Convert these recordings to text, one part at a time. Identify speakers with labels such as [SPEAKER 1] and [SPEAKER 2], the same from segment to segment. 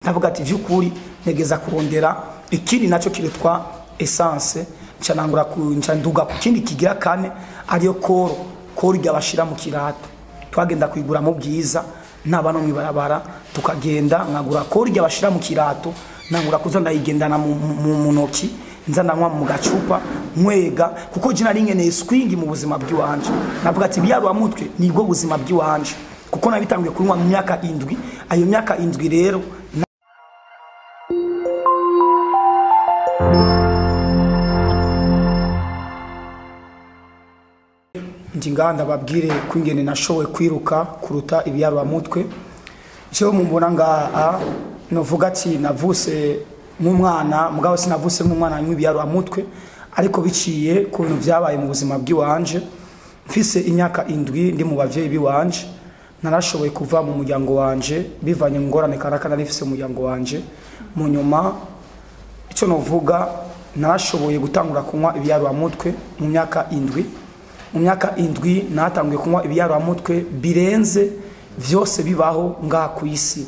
[SPEAKER 1] Ndavuga ati vy'ukuri negeza kurondera ikindi naco kiritwa essence, nca nangura ku nca nduga ku kindi kigira kane, ariyo koro koro ryabashira mu kirato. Twagenda kwigura mu Bwiza n'abana mwibarabara, tukagenda nkagura koro ryabashira mu kirato, nangura kuza ndayigendana mu ntoki, nza ndanywa mu gacupa nkwega, kuko je nari nkeneye swing mu buzima bw'iwanje. Navuga ati biyarwa mutwe nibwo buzima bw'iwanje, kuko nabitangiye kunywa mu myaka 7. Ayo myaka 7 rero nganda babwire kwingene nashoboye kwiruka kuruta ibiyarwa mutwe. Cyo mumbona ngaha novuga ati navuse nk'umwana, mugabo sinavuse nk'umwana anywa ibiyarwa mutwe, ariko biciye ku bintu byabaye mu buzima bw'iwanje. Mfise imyaka 7 ndi mu bavyeyi biwanje, narashoboye kuva mu muryango wanje bivanye ngorane karaka nari mfise mu muryango wanje. Mu nyuma icyo novuga narashoboye gutangura kunywa ibiyarwa mutwe mu myaka 7. Mu myaka 7 natanguye kunywa ibiyarwa mutwe birenze vyose bibaho ngaha ku isi.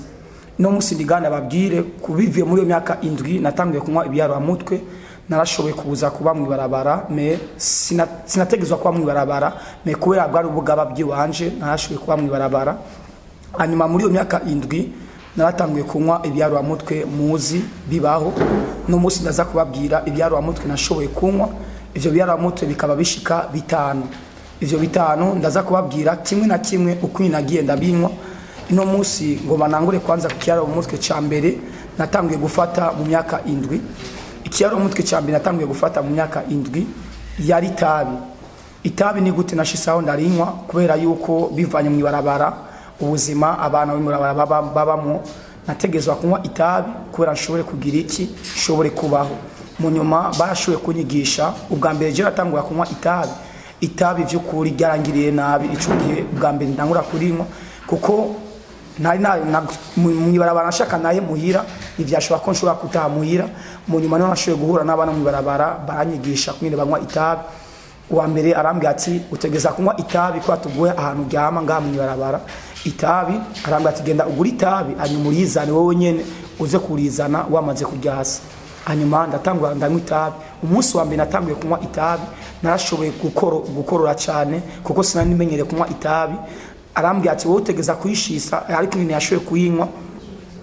[SPEAKER 1] No musi ndigana babwire kubivuye muri iyo myaka 7 natanguye kunywa ibiyarwa mutwe, narashoboye kubuza kuba mwibarabara, me sinategezwa kuba mwibarabara, me kubera bwari ubugaba bw'iwanje narashoboye kuba mwibarabara. Hanyuma muri iyo myaka 7 naratanguye kunywa ibiyarwa mutwe muzi bibaho. No musi ndaza kubabwira ibiyarwa mutwe nashoboye kunywa. Ivyo biyarwa mutwe bikaba bishika 5. Ivyo 5 ndaza kubabwira kimwe na kimwe uko nagiye ndabinywa. Ino musi ngo banangure kwanza ku kiyarwa mutwe ca mbere natanguye gufata mu myaka 7. Ikiyarwa mutwe ca mbere natanguye gufata mu myaka 7 yari itabi. Itabi ni gute nashisaho ndarinywa, kubera yuko bivanye mu ibarabara ubuzima abana b'imurabara babamo, nategezwa kunywa itabi kubera nshobore kugira iki, nshobore kubaho. Mu nyuma barashoboye kunyigisha. Ubwa mbere je natangura kunywa itabi, itabi vy'ukuri ryarangiriye nabi ico gihe. Ubwa mbere ndangura kurinywa kuko nari mwibarabara nashaka naye muhira, ntivyashobora ko nshobora kutaha muhira. Mu nyuma niho nashoboye guhura n'abana mwibarabara, baranyigisha kumwe banywa itabi. Uwa mbere arambwira ati utegeza kunywa itabi ko atuguye ahantu uryama ngaha mwibarabara itabi. Arambwira ati genda ugure itabi hanyuma urizane wowe nyene, uze kurizana wamaze kurya hasi. Hanyuma ndatangura ndanywa itabi. Umunsi wa mbere natanguye kunywa itabi narashoboye gukorora cyane, kuko sinari nimenyereye kunywa itabi. Arambwira ati wowe utegeza kuyishisa, ariko nyine yashoboye kuyinywa,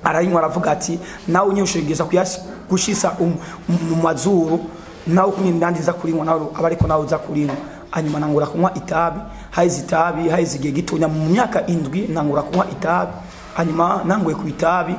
[SPEAKER 1] arayinywa aravuga ati nawe nyine ushobora gushisa mu mazuru, nawe kumwe ndandiza kurinywa, nawe abariko nawe uza kurinywa. Hanyuma nangura kunywa itabi, haize itabi haize igihe gitonya mu myaka 7 nangura kunywa itabi. Hanyuma nanguye ku itabi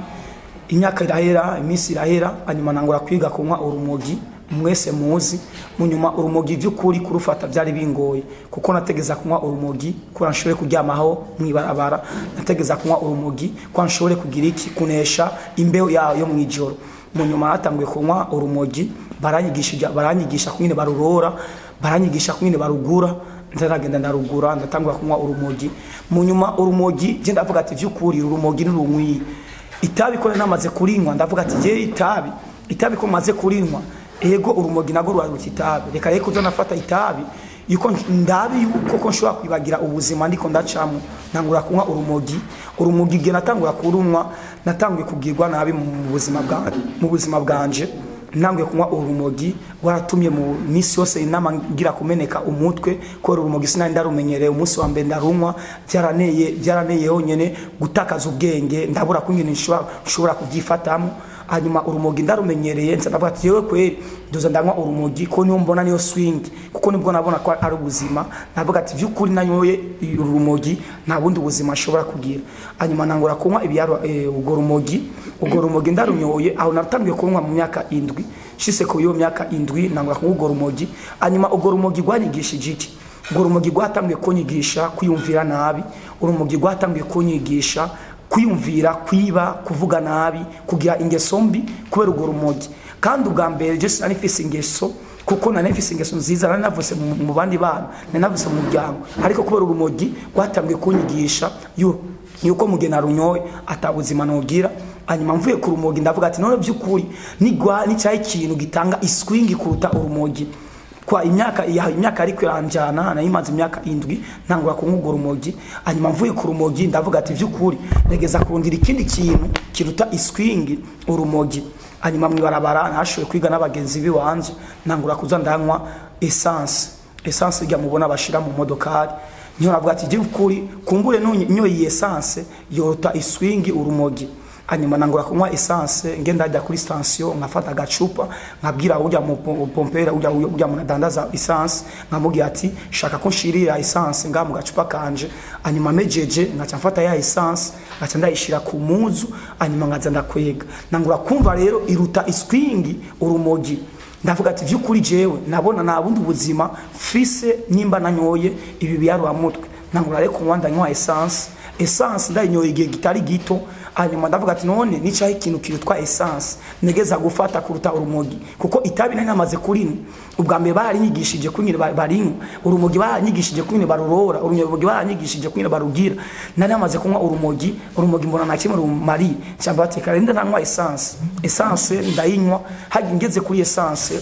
[SPEAKER 1] imyaka irahera, iminsi irahera. Hanyuma nangura kwiga kunywa urumogi mwese muzi. Mu nyuma urumogi by'ukuri kurufata byari bingoye, kuko nategeza kunywa urumogi kuko nshobore kuryamaho mwibarabara, nategeza kunywa urumogi kuko nshobore kugira iki, kunesha imbeho yayo yo mwijoro. Mu nyuma natanguye kunywa urumogi, baranyigisha kumwe barurora, baranyigisha kumwe barugura, ndaragenda ndarugura, ndatangura kunywa urumogi. Mu nyuma urumogi je ndavuga ati vy'ukuri urumogi nirumwi. Itabi ko namaze kurinywa ndavuga ati je itabi ko maze kurinywa, ego urumogi nago rwaruta itabi, reka reko zo nafata itabi yuko ndabi yuko ko nshobora kwibagira ubuzima ndiko ndacamo. Nangura kunywa urumogi. Urumogi ge natangura kurunywa natanguye kugirwa nabi mu buzima bwanje. Nanguye kunywa urumogi waratumye mu misi yose inama ngira kumeneka umutwe, ko urumogi sinari ndarumenyereye. Umunsi wa mbere ndarunywa byaraneye honyene gutakaza ubwenge, ndabura kungene nshobora kubyifatamo. Hanyuma urumogi ndarumenyereye, nsa ndavuga ati yewe kweri ndoza ndanywa urumogi ko niyo mbona niyo swing, kuko nibwo nabona ko ari ubuzima. Navuga ati vy'ukuri nanyoye urumogi nta bundi buzima nshobora kugira. Hanyuma nangura kunywa ibiyarwa ubwo rumogi ndarunyoye. Aho natangiye kunywa mu myaka 7, shise ko iyo myaka 7 nangura kunywa ubwo rumogi. Hanyuma ubwo rumogi rwanyigishije iki? Ubwo rumogi rwatangiye kunyigisha kwiyumvira nabi, urumogi rwatangiye kunyigisha kwiyumvira, kwiba, kuvuga nabi, kugira ingeso mbi kubera urwo rumogi. Kandi ubwa mbere je sinari mfise ingeso, kuko nari mfise ingeso nziza, nari navutse mu bandi bana, nari navutse mu muryango, ariko kubera urumogi rwatangiye kunyigisha yuko mugena runyoye atabuzima nogira. Hanyuma mvuye ku rumogi ndavuga ati none by'ukuri nigwa ni cyayi ikintu gitanga iswingi kuruta urumogi. Kwa imyaka ya imyaka ariko iranjana, nayimaze imyaka 7 ntangura kunywa urumogi. Hanyuma mvuye ku rumogi ndavuga ati vy'ukuri negeza kurondera ikindi kintu kiruta iswingi urumogi. Hanyuma mwibarabara nashoboye kwiga n'abagenzi biwanje, ntangura kuza ndanywa essence. Essence ijya mubona bashira mu modokari, niho navuga ati vy'ukuri kumbure nyoye essence yorota iswingi urumogi. Hanyuma nangura kunywa essence, ngenda ajya kuri station nkafata agacupa, nkabwira ujya mu pompera, ujya mu nadandaza essence, nkamubwira ati shaka ko nshirira essence nga mu gacupa kanje. Hanyuma mejeje ngaca mfata ya essence ngaca ndayishira ku muzu, hanyuma ngaza ndakwega. Nangura kumva rero iruta iswingi urumogi. Ndavuga ati vy'ukuri jewe nabona nta bundi buzima mfise nimba nanyoye ibi biyaruramutwe. Nangura rero kunywa, ndanywa essence. Essence ndayinyoye igihe kitari gito. Hanyuma ndavuga ati none nicaho ikintu kirutwa essence negeza gufata kuruta urumogi, kuko itabi nari namaze kurinywa. Ubwa mbere baranyigishije kunywa barinywa urumogi, baranyigishije kunywa barurora urumogi, baranyigishije kunywa barugira. Nari namaze kunywa urumogi, urumogi mbona nta kimwe rumariye, cyangwa ati karenda nanywa essence. Essence ndayinywa, hagiye ngeze kuri essence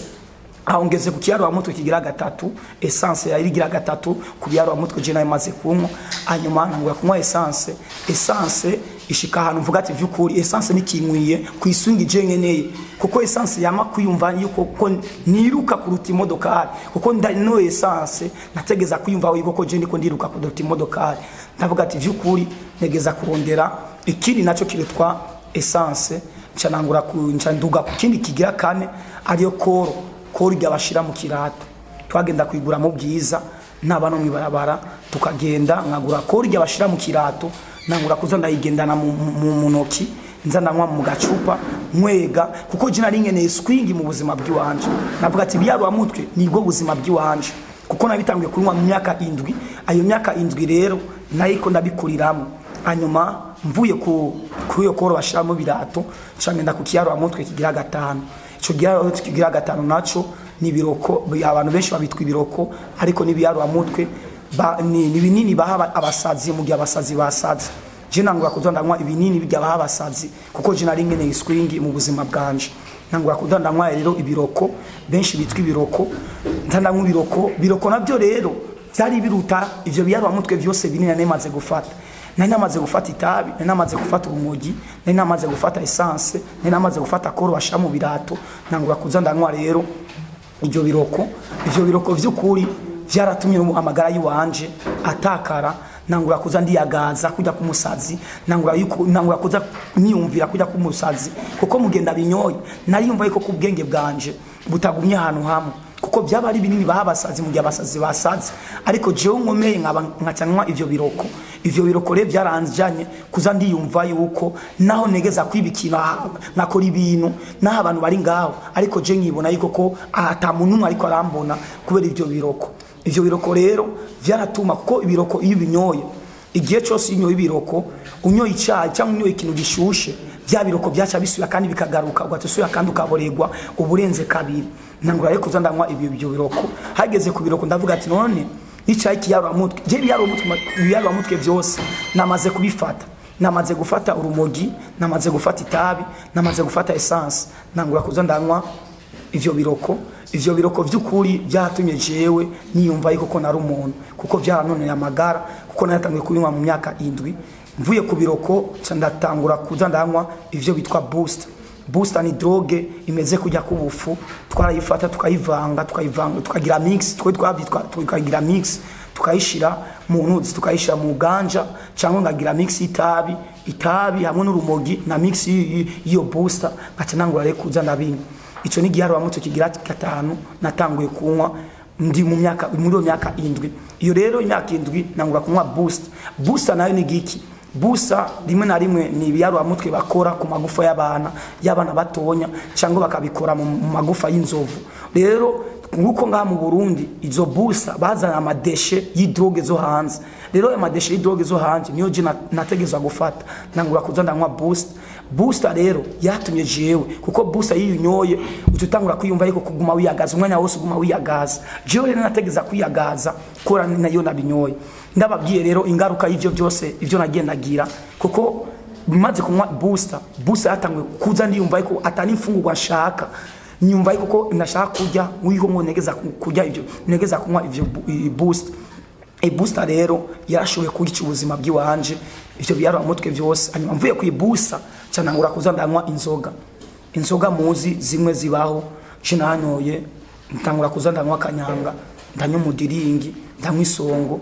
[SPEAKER 1] aho ngeze ku kiyaruramutwe kigira gatatu, essence yari igira gatatu ku biyaruramutwe je nayo maze kunywa. Hanyuma ntangura kunywa essence. Essence ishika ahantu mvuga ati vy'ukuri essence nikinkwiye kwisunga je nkeneye, kuko essence yama kwiyumva yuko ko niruka kuruta imodokari, kuko ndano essence nategeza kwiyumva yuko ko je ndiko ndiruka kuruta imodokari. Ndavuga ati vy'ukuri negeza kurondera ikindi naco kirutwa essence, nca nangura ku nca nduga ku kindi kigira kane ariyo koro. Koro ryabashira mu kirato, twagenda kwigura mu bwiza n'abano mwibarabara, tukagenda nkagura koro ryabashira mu kirato, nangura kuza ndayigendana mu ntoki, nza ndanywa mu gacupa nkwega, kuko je nari nkeneye swingi mu buzima bw'iwanje. Navuga ati biyaruramutwe nibwo buzima bw'iwanje, kuko nabitanguye kunywa mu myaka 7. Ayo myaka 7 rero nayiko ndabikuriramo. Hanyuma mvuye ku iyo koro bashira mu birato, nca ngenda ku kiyaruramutwe kigira gatanu. Ico kiyaruramutwe kigira gatanu naco ni biroko, abantu benshi babitwa ibiroko, ariko ni biyaruramutwe ni binini baha abasazi mu gihe abasazi basaze. Je nangura kuza ndanywa ibinini bijya baha abasazi, kuko je nari nkeneye swingi mu buzima bwanje. Nangura kuza ndanywa rero ibiroko, benshi bitwa ibiroko, ndanywa ibiroko. Biroko navyo rero byari biruta ivyo biyaruramutwe vyose binini nari gufata. Nari namaze gufata itabi, nari namaze gufata urumogi, nari namaze gufata essence, nari namaze gufata koro bashira mu birato. Nangura kuza ndanywa rero ivyo biroko. Ivyo biroko vy'ukuri vyaratumye amagara yiwanje atakara. Nangura kuza ndiyagaza kujya kumusazi, nangura kuza niyumvira kujya kumusazi, kuko mugenda binyoye nari yumva yuko kubwenge bwanje butagumye ahantu hamwe, kuko byaba ari binini baha abasazi mu gihe abasazi basaze. Ariko jewe nkomeye nkaba nkacanywa ivyo biroko. Ivyo biroko rero byaranjanye kuza ndiyumva yuko naho negeza kwibikina nkakora ibintu naho abantu bari ngaho, ariko je nkibona yuko ko ata muntu umwe ariko arambona kubera ivyo biroko. Ivyo biroko rero vyaratuma, kuko ibiroko iyo ubinyoye igihe cyose unyoye ibiroko, unyoye icyayi cyangwa unyoye ikintu gishushe, bya biroko byaca bisubira kandi bikagaruka, ugatusubira kandi ukaboregwa uburenze kabiri. Nangura rero kuza ndanywa ibyo biroko. Hageze ku biroko ndavuga ati none icyayi kiyaruramutwe, je ibiyaruramutwe byose namaze kubifata. Namaze gufata urumogi, namaze gufata itabi, namaze gufata essence. Nangura kuza ndanywa ivyo biroko. Ivyo biroko vy'ukuri byatumye jewe niyumva yuko ko nari umuntu, kuko byaranoneye amagara, kuko natangiye kubinywa mu myaka 7. Mvuye ku biroko nca ndatangura kuza ndanywa ivyo bitwa booster. Booster ni drogue imeze kujya kubufu, twarayifata tukayivanga, tukagira mix, twe twabyitwa tukagira mix, tukayishira mu ntuzi, tukayishira mu ganja, cyangwa ngagira mix itabi, itabi hamwe n'urumogi na mix y'iyo booster, ngaca nangura rero kuza ndabinywa. Ico ni igiharuramutwe kigira gatanu natanguye kunywa ndi mu myaka, muri iyo myaka 7. Iyo rero imyaka 7 nangura kunywa booster. Booster nayo ni giki? Booster rimwe na rimwe ni ibiyaruramutwe bakora ku magufa y'abana batonya, cyangwa bakabikora mu magufa y'inzovu. Rero nkuko ngaha mu Burundi izo booster bazana amadeshe y'idroge zo hanze. Rero ayo madeshe y'idroge zo hanze niyo je nategezwa gufata. Nangura kuza ndanywa booster. Booster rero yatumye jewe, kuko booster iyo unyoye ututangura kwiyumva ariko kuguma wiyagaza umwanya wose, uguma wiyagaza. Jewe rero nategeza kwiyagaza kora nayo nabinyoye. Ndababwiye rero ingaruka y'ivyo byose ivyo nagendagira, kuko maze kunywa booster, booster yatanguye kuza ndiyumva yuko atani imfungurwa nshaka. Nyumva yuko ko nashaka kurya wiho ngo negeza kurya ivyo, negeza kunywa ivyo boost. Booster rero yarashoboye kugica ubuzima bw'iwanje, ivyo biyaruramutwe vyose. Hanyuma mvuye ku booster canangura kuza ndanywa inzoga. Inzoga muzi zimwe zibaho, cinanyoye ntangura kuza ndanywa kanyanga, ndanywa umudiringi, ndanywa isongo,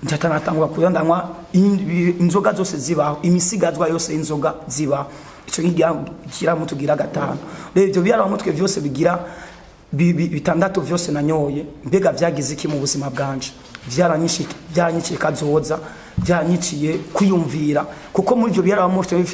[SPEAKER 1] ndatangura kuza ndanywa inzoga zose zibaho, imisigazwa yose inzoga zibaho. Ico ngira mutugira gatanu. Rero ivyo biyaruramutwe vyose bigira bitandatu vyose nanyoye, mbega vyagize iki mu buzima bwanje? Vyaranyiciye kazoza, vyaranyiciye kwiyumvira, kuko muri ivyo biyaruramutwe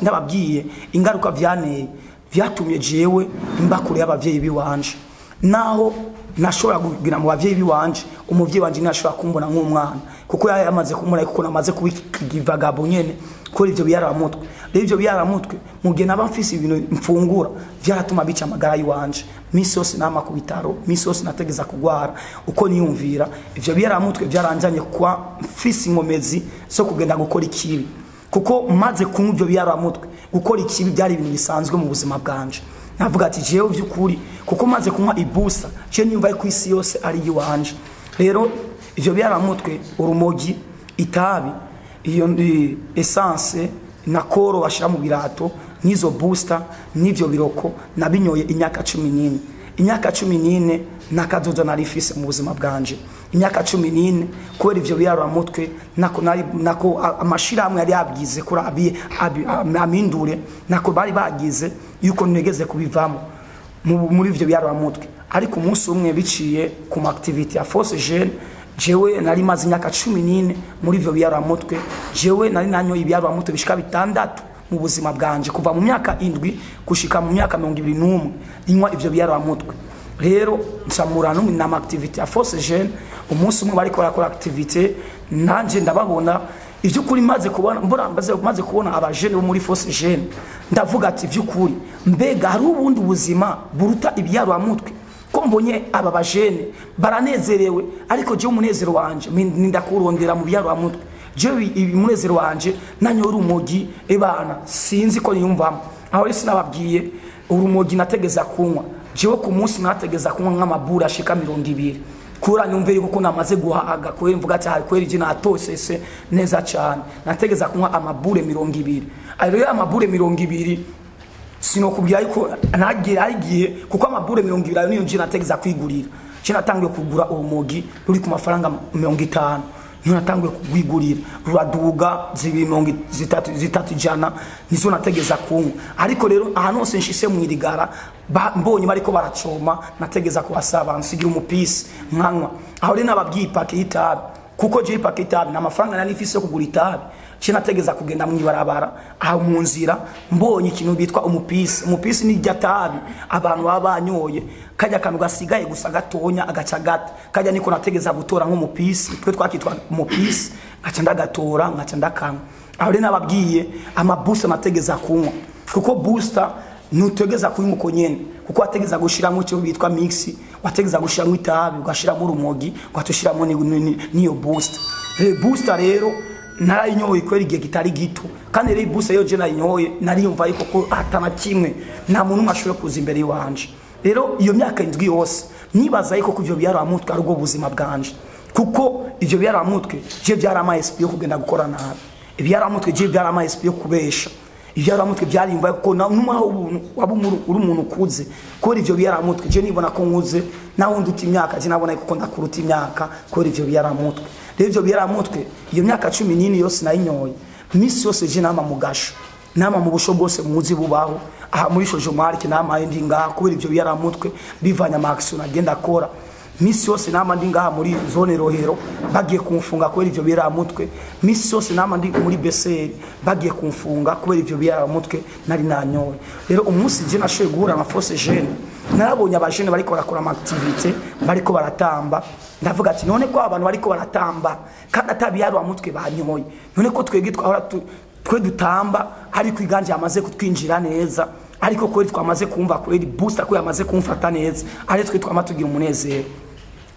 [SPEAKER 1] nababwiye ingaruka vyaneye, vyatumye jewe mba kure y'abavyeyi biwanje. Naho nashobora kugira mu bavyeyi biwanje, umuvyeyi wanje ntashobora kumbona nk'umwana, kuko yari yamaze kumbona kuko namaze kubivagabo nyene kuri ivyo biyaruramutwe. Rero ivyo biyaruramutwe mu gihe naba mfise ibintu mfungura vyaratuma bica amagara yiwanje. Misi yose nama ku bitaro, misi yose nategeza kugwara uko niyumvira. Ivyo biyaruramutwe vyaranjanye kwa mfise inkomezi zo kugenda gukora ikibi, kuko maze kunywa ivyo biyaruramutwe gukora ikibi byari ibintu bisanzwe mu buzima bwanje. Navuga ati jewe vy'ukuri kuko maze kunywa ibusa je niyumva ko isi yose ari iwanje. Rero ivyo biyaruramutwe, urumogi, itabi, iyo essence na koro bashira mu birato, n'izo booster n'ivyo biroko, nabinyoye imyaka 14. Imyaka 14 nakazoza narifise mu buzima bwanje. Imyaka 14 kubera ivyo biyaruramutwe nako nari nako amashirahamwe yari yabwize kuri amindure nako bari bagize yuko negeze kubivamo muri ivyo biyaruramutwe. Ariko umunsi umwe biciye ku activity ya Force Jeune, jewe nari maze imyaka 14 muri ivyo biyaruramutwe. Jewe nari nanyoye ibiyaruramutwe bishika bitandatu mu buzima bwanje, kuva mu myaka 7 gushika mu myaka 21 inywa ivyo biyaruramutwe. Rero nsamura na activity ya Force Jeune. Umunsi umwe bariko barakora activity, nanje ndababona ivy'ukuri, maze kubona mbona maze kubona abajene bo muri Force Jeune, ndavuga ati ivy'ukuri mbega hari ubundi buzima buruta ibiyaruramutwe? Ko mbonye aba bajene baranezerewe, ariko je umunezero wanje nindakurondera mu biyaruramutwe. Je umunezero wanje nanyo urumogi ebana sinzi ko niyumvamo. Aho rero sinababwiye urumogi nategeza kunywa. Jewe ku munsi nategeza kunywa nk'amabura ashika 20, kura nyumve yuko namaze guhaga, kweri mvuga ati hari kweri je natosese neza cyane. Nategeza kunywa amabure 20. Ayo rero amabure 20 sinokubwira yuko nagira agiye, kuko amabure 20 ayo niyo nje nategeza kwigurira. Je natangiye kugura urumogi ruri ku mafaranga 50, niyo natangiye kugwigurira, ruraduga zibi 300 nizo nategeza kunywa. Ariko rero ahantu hose nshise mu irigara mbonye bariko baracoma nategeza kubasaba nsigira umupisi nkanywa. Aho rero nababwiye ipake y'itabi, kuko je ipake y'itabi na mafaranga nari mfise yo kugura itabi, je nategeza kugenda mu ibarabara aho mu nzira mbonye ikintu bitwa umupisi. Umupisi ni irya tabi abantu baba banyoye, kajya kantu gasigaye gusa gatonya agaca gata, kajya niko nategeza gutora nk'umupisi, twe twakitwa umupisi, ngaca ndagatora ngaca ndakanywa. Aho rero nababwiye amabusa nategeza kunywa, kuko booster nutegeza kunywa uko nyene, kuko wategeza gushiramo icyo bitwa mix, wategeza gushiramo itabi, ugashiramo urumogi, ugatushiramo niyo booster. Booster rero narayinyoye kweri igihe kitari gito, kandi rero booster yo je nayinyoye nariyumva yuko ko atana kimwe nta muntu umwe ashobora kuza imbere yiwanje. Rero iyo myaka 7 yose nibaza yuko kuvyo biyaruramutwe ari ubwo buzima bwanje, kuko ivyo biyaruramutwe je byarama SP yo kugenda gukora nabi, ibiyaruramutwe je byarama SP yo kubesha, ibiyaruramutwe byarimva ko numaho waba uri umuntu ukuze. Kora ivyo biyaruramutwe je nibona ko nkuze, naho nduta imyaka je nabona ko ndakuruta imyaka kora ivyo biyaruramutwe. Rero ivyo biyaruramutwe iyo myaka 14 yose nayinyoye, misi yose je nama mugasho, nama mu busho bwose muzi bubaho aha muri shojo marike, nama ndi ngaha kubera ivyo biyaruramutwe bivanya action agenda akora. Misi yose nama ndi ngaha muri zone Rohero bagiye kumfunga kubera ivyo biyaruramutwe. Misi yose nama ndi muri BCR bagiye kumfunga kubera ivyo biyaruramutwe nari nanyoye. Rero umunsi je nashoboye guhura na Force Jeune, narabonye abajene bariko barakora ama activity, bariko baratamba, ndavuga ati none ko abantu bariko baratamba kandi atabiyaruramutwe banyoye, none ko twege twahora twe dutamba ariko iganje yamaze kutwinjira neza, ariko kweri twamaze kumva kweri booster ko yamaze kumfata neza, ari twe twama tugira umunezero.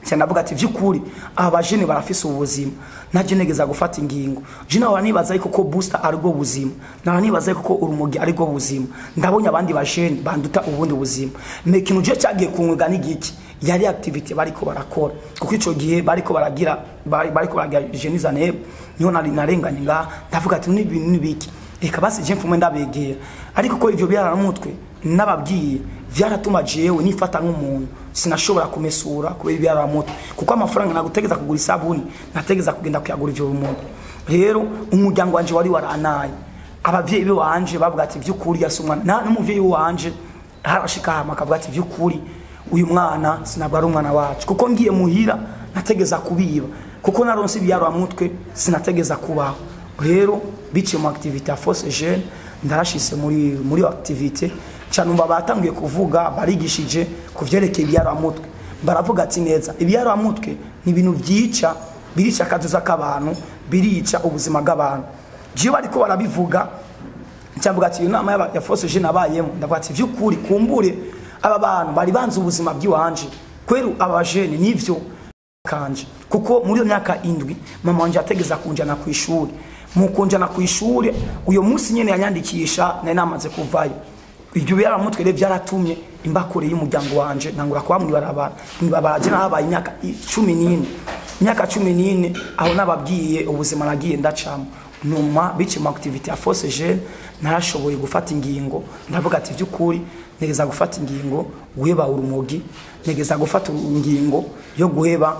[SPEAKER 1] Cyane ndavuga ati vy'ukuri aba jene barafise ubuzima, naje negeza gufata ingingo. Je nawe nibaza yuko ko booster ari bwo buzima, nawe nibaza yuko ko urumogi ari bwo buzima. Ndabonye abandi bajene banduta ubundi buzima. Me kintu je cyagiye kunga n'igiki yari activity bariko barakora, kuko ico gihe bariko baragira bariko baragira jeniza neb niho nari narenganye nga ndavuga ati n'ibintu nibiki, reka basi je mfume ndabegera. Ariko ko ivyo byaramutwe nababwiye vyaratuma jewe nifata nk'umuntu sinashobora kumesura kubera ibyaramutwe, kuko amafaranga nagutegeza kugura isabuni nategeza kugenda kuyagura ivyo rumogi. Rero umuryango wanje wari waranaye, abavyeyi banje bavuga ati vy'ukuri yasumwana na n'umuvyeyi wanje harashika hama akavuga ati vy'ukuri uyu mwana sinabwo ari umwana wacu, kuko ngiye muhira nategeza kubiba, kuko naronse ibyaramutwe sinategeza kubaho. Rero biciye mu activité ya Force Jeune ndarashise muri activité cyane, batangiye kuvuga barigishije kuvyerekeye ibyaramutwe, baravuga ati neza ibyaramutwe ni ibintu byica, birica akazuza k'abantu, birica ubuzima bw'abantu. Je bariko barabivuga cyangwa ati inama ya Force Jeune abayemo, ndavuga ati vy'ukuri kumbure aba bantu bari banze ubuzima bw'iwanje kweru aba jeune nivyo kanje, kuko muri iyo myaka 7 mama wanje ategeza kunjana ku ishuri. Mu kunjana ku ishuri uyo munsi nyene yanyandikisha nari namaze kuvayo. Ibyo byaramutwe rero byaratumye imbakure y'umuryango wanje ntangura kuba mwibarabara. Mwibarabara je nahabaye imyaka 14, imyaka 14 aho nababwiye ubuzima nagiye ndacamo. Numa bice mu activité ya Force Jeune narashoboye gufata ingingo, ndavuga ati vy'ukuri negeza gufata ingingo guheba urumogi, negeza gufata ingingo yo guheba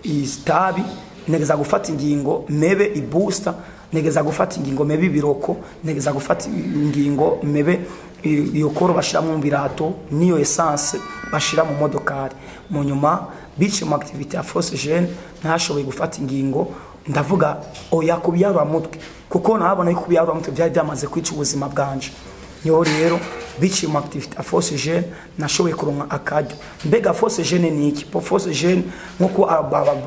[SPEAKER 1] itabi, negeza gufata ingingo mebe ibusta, negeza gufata ingingo mebe ibiroko, negeza gufata ingingo mebe iyo koro bashira mu birato niyo essence bashira mu modokari. Mu nyuma bice mu activité ya Force Jeune nashoboye gufata ingingo ndavuga oya kubyarwa mutwe, kuko nabona yuko kubyarwa mutwe byari byamaze kwica ubuzima bwanje. Niho rero bici mu activité ya Force Jeune nashoboye kuronka akaryo. Mbega Force Jeune ni iki? Force Jeune nkuko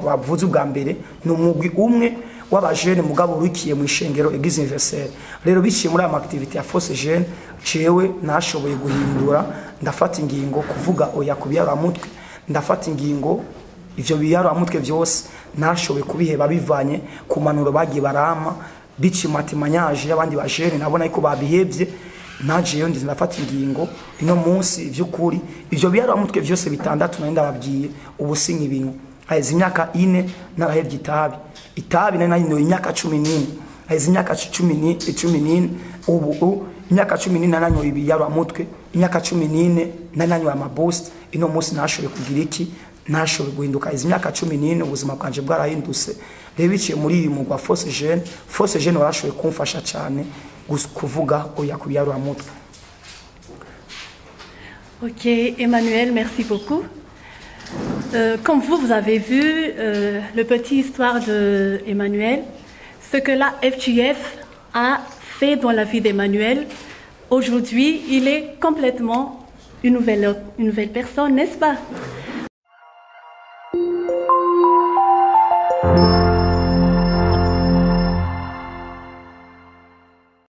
[SPEAKER 1] bavuze ubwa mbere ni umugwi umwe w'abajene mugabo urukiye mu ishengero Eglise Universelle. Rero biciye muri ama activité ya Force Jeune cewe nashoboye guhindura, ndafata ingingo kuvuga oya kubyarwa mutwe, ndafata ingingo ivyo biyarwa mutwe byose nashoboye kubiheba bivanye ku manuro bagiye barama bici matimanyaje y'abandi bajene nabona yuko babihevye. Naje yo ndafata ingingo ino munsi vy'ukuri ivyo biyarwa mutwe byose bitandatu nari ndababwiye ubu sinkibinywa. Haize imyaka 4 narahevye itabi, itabi nari nari imyaka 14, haize imyaka 14 ubu imyaka 14 naranyoye ibiyarwa mutwe, imyaka 14 naranyoye amaboost. Ino munsi nashoboye kugira iki? Nashoboye guhinduka. Izi myaka 14 ubuzima bwanje bwarahindutse. Rero biciye muri uyu mugwa Force Jeune, Force Jeune warashoboye kumfasha cyane kuvuga oya kubyarwa mutwe.
[SPEAKER 2] Ok Emmanuel, merci beaucoup. Comme vous avez vu le petit histoire de Emmanuel, ce que la FGF a fait dans la vie d'Emmanuel, aujourd'hui, il est complètement une nouvelle personne, n'est-ce pas?